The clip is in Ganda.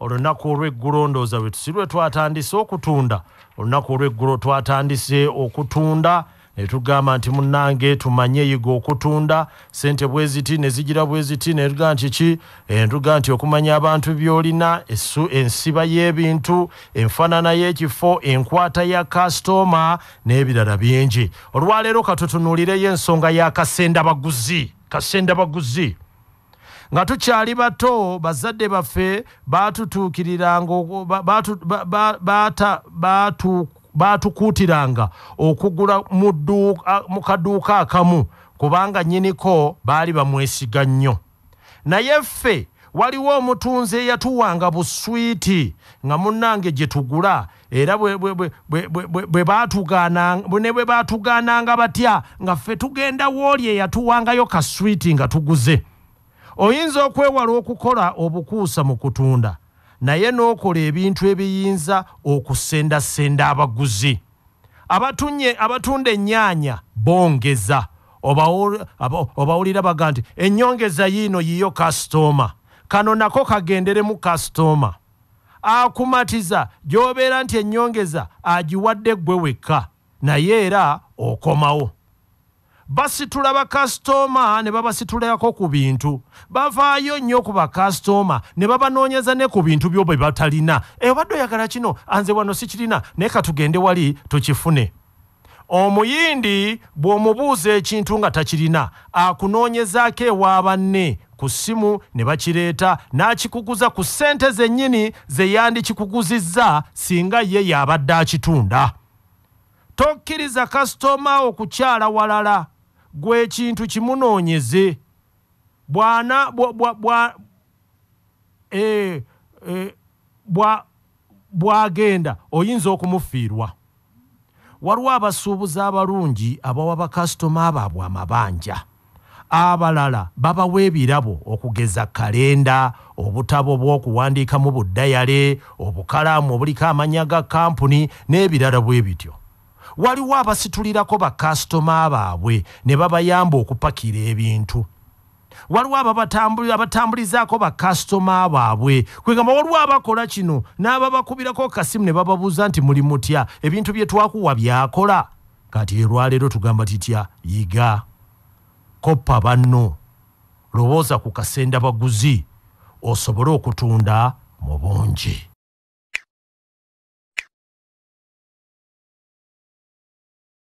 Olunaku olw'eggulo ndowooza bwe tusirwe twatandise okutunda. Olunaku olw'eggulo twatandise okutunda ne tugamba nti munnange tumanye yiga okutunda sente bwe ziti ne zigira bwe ziti, ne tugamba nti ki, ne tugamba nti okumanya abantu by'olina, ensiba y'ebintu, enfaanana y'ekifo, enkwata ya kasitoma n'ebirala bingi. Olwaleero katutunuulireyo ensonga ya kasendabaguzi. Kasendabaguzi. Nga tukyali bato bazadde baffe baatutuukiriranga baatukuutiranga okugula mu kaduuka akamu kubanga nnyiniko baali bamwesiga nnyo. Naye ffe waliwo omutunzi eyatuwanga buswiti nga munnange gye tugula, era ne bwe baatugaananga batya nga ffe tugenda wooli eyatuwangayo kaswiti nga tuguze. Oyinza okwewala okukola obukuusa mu kutunda naye n'okola ebintu ebiyinza okusendasenda abaguzi. Abatunda ennyaanya bongeza, obawulira baga nti ennyongeza yiino yiyo kasitooma, kano nako kagenderemu kasitooma. Akumatiza gy'obeera nti ennyongeza agiwadde ggwe wekka naye era okomawo. Basitula bakasitooma ne babasitulako ku bintu, bavaayo nnyo ku bakasitooma ne babanoonyeza ne ku bintu byo bwe batalina. Obadde oyagala kino, anze wano sikirina, naye katugende wali tukifune. Omuyindi bw'omubuuza ekintu nga takirina akunoonyezaako ewa banne ku ssimu ne bakireeta n'akikuguza ku ssente zennyini ze yandikikuguzizza singa ye y'abadde akitunda. Tokkiriza kasitoma okukyala walala, gwe ekintu kimunoonyeze. Bw'agenda oyinza okumufiirwa. Waliwo abasuubuzi abalungi abawa bakasitoma baabwe amabanja, abalala babawa ebirabo okugeza kalenda, obutabo bw'okuwandiikamu buddayale, obukalaamu obuliko amannya ga kampuni n'ebirala bwe bityo. Waliwo abasitulirako bakasitoma baabwe ne babayamba okupakira ebintu. Waliwo abatambulizaako bakasitoma baabwe, kwegamba waliwo abakola kino n'ababakubirako kasimu ne bababuuza nti muli mutya, ebintu bye twakuwa byakola. Kati olwaleero tugamba titya? Yiga, koppa banno, lowooza ku kasendabaguzi osobole okutunda mu bungi.